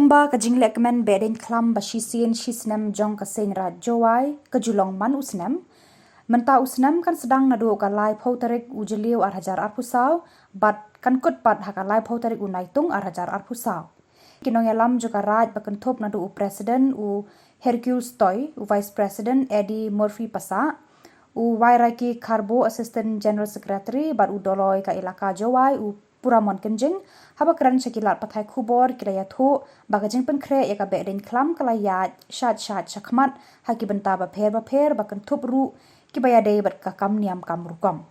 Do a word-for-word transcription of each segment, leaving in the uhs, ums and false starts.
Ba ka jinglehkmen Behdeiñkhlam ba shisien shisnem jong ka Seiñ Raij Jowai ka ju long man u snem. Mynta u snem kan sdang naduh ka laiphew tarik u Jylliew arhajar arphew saw bad kan kut pat ha ka laiphew tarik u Naitung arhajar arphew saw. Ki nongïalam jong ka Raij ba kynthup naduh u President u Hercules Toi, u Vice President Eddie Murphy Passah, u Wairaki Kharbo Assistant General Secretary bad u Doloi ka Elaka Jowai u Puramon Kynjing, haba kren sha ki lad pathai khubor ki la ïathuh ba ka jingpynkhreh ïa ka Behdeiñkhlam ka la ïaid shait shait shakhmat ha ki bynta bapher bapher ba kynthup ruh kiba ïadei bad ka kam niam kam rukom.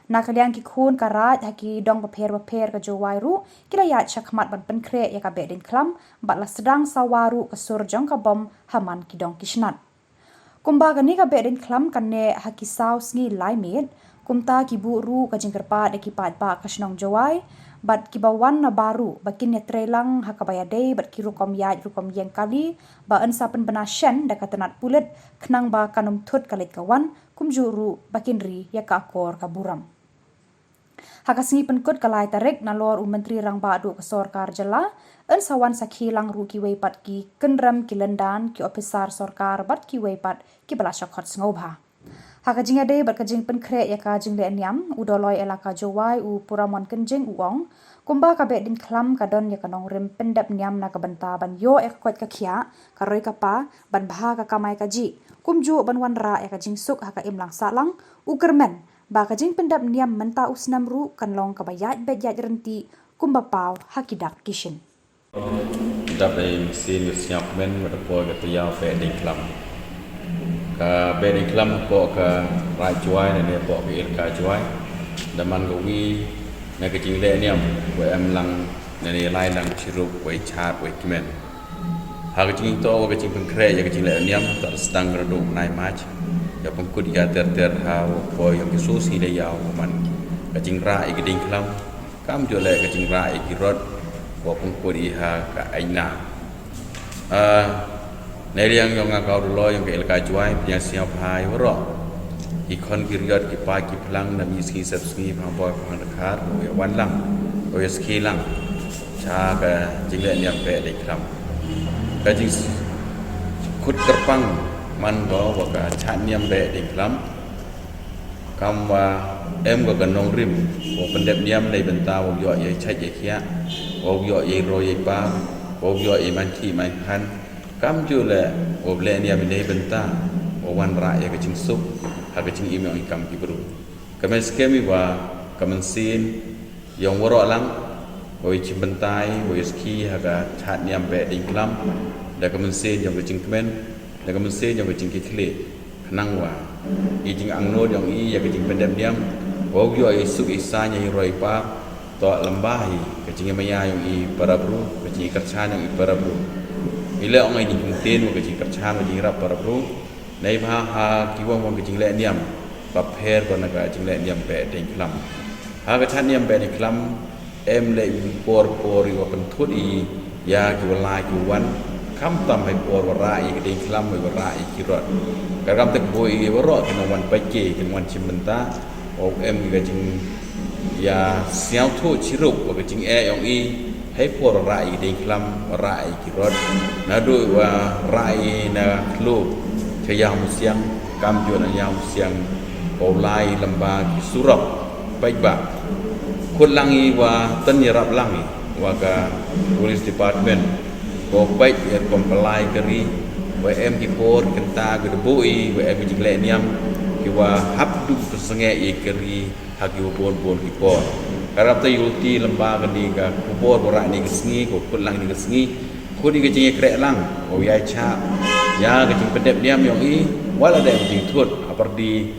Na ka liang ki khun ka Raij ha ki dong bapher bapher ka Jowai ruh ki la ïaid shakhmat ban pynkhreh ïa ka Behdeiñkhlam bad la sdang sawa ruh ka sur jong ka bom ha man ki dong ki shnat. Kumba kane ka Behdeiñkhlam kan neh ha ki saw sngi lai miet, kumta ki buh ruh ka jingkyrpad ïa ki paidbah ka shnong Jowai bad kiba wan na baroh ba kin ïatrei lang ha kaba ïadei bad ki rukom ïaid rukom ïeng kali ba yn sa pynbna shen da ka tnat pulit khnang ba kan ym thut ka leit ka wan, kumjuh ruh ba kin ri ïa ka akor ka burom. Ha ka sngi pynkut ka lai tarik, nalor u Myntri Rangbah duh ka sorkar jylla, yn sa wan sakhi lang ruh kiwei pat ki kynrem ki lyndan, ki ophisar sorkar bad kiwei pat kiba la shah khot sngewbha. Ha ka jingïadei bad ka jingpynkhreh ïa ka jingleh niam, u Doloi Elaka Jowai u Puramon Kynjing u ong, kumba ka Behdeiñkhlam ka don ïa ka nongrim pyndep niam na ka bynta ban ïoh ïa ka koit ka khiah, ka roi ka par, ban bha ka kamai kajih, kumjuh ban wanrah ïa ka jingsuk ha ka imlang sahlang, u kyrmen ba ka jingpyndep niam mynta u snem ruh kan long kaba ïaid beit ïaid ryntih kumba paw ha ki dak ki shin. Dap dei mynsiem ka sngewkmen bad ka poi ka tayaaw Behdeiñkhlam. Ka Behdeiñkhlam hapoh ka Raij Jowai ne hapoh ka Elaka Jowai da man kawi na ka jingleh niam wa em lang ne lai lang chirup wei chad wei kmen. Ha ka jingto wa ka jingpynkhreh ïa ka jingleh niam, ta sdang ka ruh u bnai March. Ïa pynkut ïa ter ter ha wa poi ïa ki shu sngi da ïa wa man. Ka jingrah ïa ki deiñkhlam, kam ju leh ka jingrah ïa ki rot, wa pynkut ïa ha ka aina. Ah, na liang yong nga ka u Doloi yong ka Elaka Jowai, pynïasngewbha ïa waroh. Ki khon ki riot ki paid ki phlang na mi sngi sep sngi phang boi phang dkhar, wa ïa wan lang, wa ïa sakhi lang. Cha ka jingleh niam Behdeiñkhlam. Ka jing s-, khut kyrpang man ko wa ka chad niam Behdeiñkhlam. Kam wa em ko ka nongrim, wa pyndep niam nei bynta wa ïoh ïa chait ïa khiah, wa ïoh ïa roi ïa par, wa ïoh ïa man ki man khan. Kam ju leh, wa leh niam nei bynta wa wanrah ïa ka jingsuk ha ka jingim yong i kam ki bru. Ka mynsiem i wa ka mynsiem yong waroh lang, wa i chimbynta, wa i sakhi ha ka chad niam Behdeiñkhlam, da ka mynsiem yong ka jingkmen, da ka mynsiem yong ka jingkitkhlieh, khnang wa i jingangnud yong i ïa ka jingpyndep niam, wa ïoh i suk i saiñ ïa i roi i par, to lamba hi ka jingïamaya yong i para bru, ka jingkyrchan yong i para bru. I leh ong i jingkyntien wa ka jingkyrchan wa jingïarap para bru. Neibhah ha ki wang wang ka jingleh niam, bapher ko na ka jingleh niam Behdeiñkhlam. Ha ka chad niam Behdeiñkhlam, em leh i por por i wa pynthut i ïa ki wa lai ki wan, khamtam ha i por wa rah ïa ki deiñkhlam, wa rah ïa ki rot. Ka kam te boi i waroh ki nongwan peit ki, ki nongwan chimbynta, wa em ka jing ïa sngewthuh chirup wa ka jingeh yong i, ha i por rah ïa ki deiñkhlam, rah ïa ki rot. Naduh wa rah ïa na khloo, cha Ïawmusiang, kam ju na Ïawmusiang, wa u lai lamba ki surok, paidbah. Khut lang i wa tang ïarap lang i wa ka Police Department, wa peit ïa rukom pynlait ka ri, wa em ki por kynta ka dei boi, wa em ki jingleh niam, ki wa hap duh pynsangeh ïa ka ri, ha ki wa bun bun ki por. Ka rap te ïulti lamba kani ka khubor wa rah ni ka sngi, ka khut lang ni ka sngi, khut i ka jingïakhreh lang, wa ïa cha, ïa ka jingpyndep niam yong i, wa la dei ka jingthut, ha pyrdi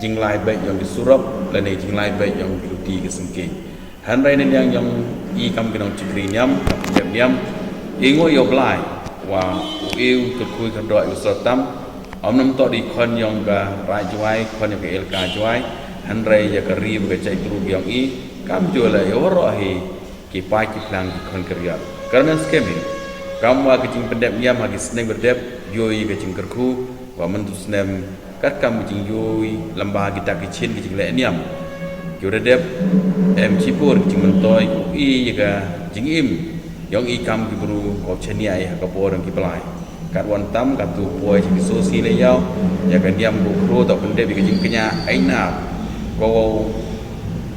jinglai beit yong ki surok, lane jinglai beit yong ki luti ki syngkien. Hynrei na liang yong i kam ki nongshakri niam, kam ki pynïap niam, i nguh ïa u Blai, wa u ïoh kyrkhu kyrdoh ïa u syrtam, ym namtoh di khon yong ka Raij Jowai, khon yong ka Elaka Jowai, hynrei ïa ka ri wa ka jaitbru yong i, kam ju leh ïa waroh hi, ki paid ki phlang ki khon ki riat. Kyrmen skhem hi, kam wa ka jingpyndep niam ha ki sneng ba dep, ïoh i ka jingkyrkhu, wa mynta u snem, katkam ka jingïohi lamba kita ki chin ki jingleh niam. Ki wa dep, em chipor ki jingmyntoi, u i ïa ka jingim, Ïong i kam ki bru, ko chenia i ha ka bor ïong ki blai. Kat wan tam, kat tu poi, chi ki so si le ïau, ïa ka niam ko khro, to pyndep i ka jingkñia, ai na, ko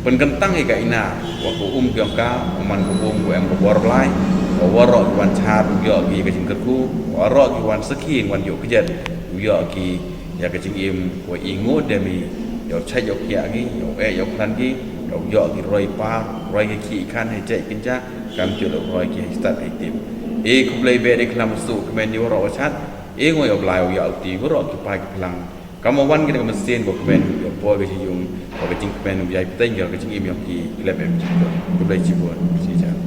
pynkyntang i ka ina, wa ko um ki ong ka, u man ko um ko em ko bor blai, ko waroh ki wan char, u ïoh ki ka jingkyrkhu, waroh ki wan sakhi, wan ïoh kjat, u ïoh ki, ïa ka jingim, wa i ngo dem i, ïoh chait ïoh kiak ki, ïoh eh ïoh klan ki, ïoh ïoh ki roi par, roi ki ki kan, he chait kinja, kam ïoh roi ki, he stat he tip. E khublei be de klam su, kmen ni waroh wa chat, e ngo ïoh blai, ïoh ti, waroh ki pa ki plang, Kam wan ki da ka mynsiem ko kmen, ko poi ka jingïung, ko ka jingkmen, u jai pteng, ko ka jingim ïong ki, klep em jingkmen. Khublei chibun, si jan.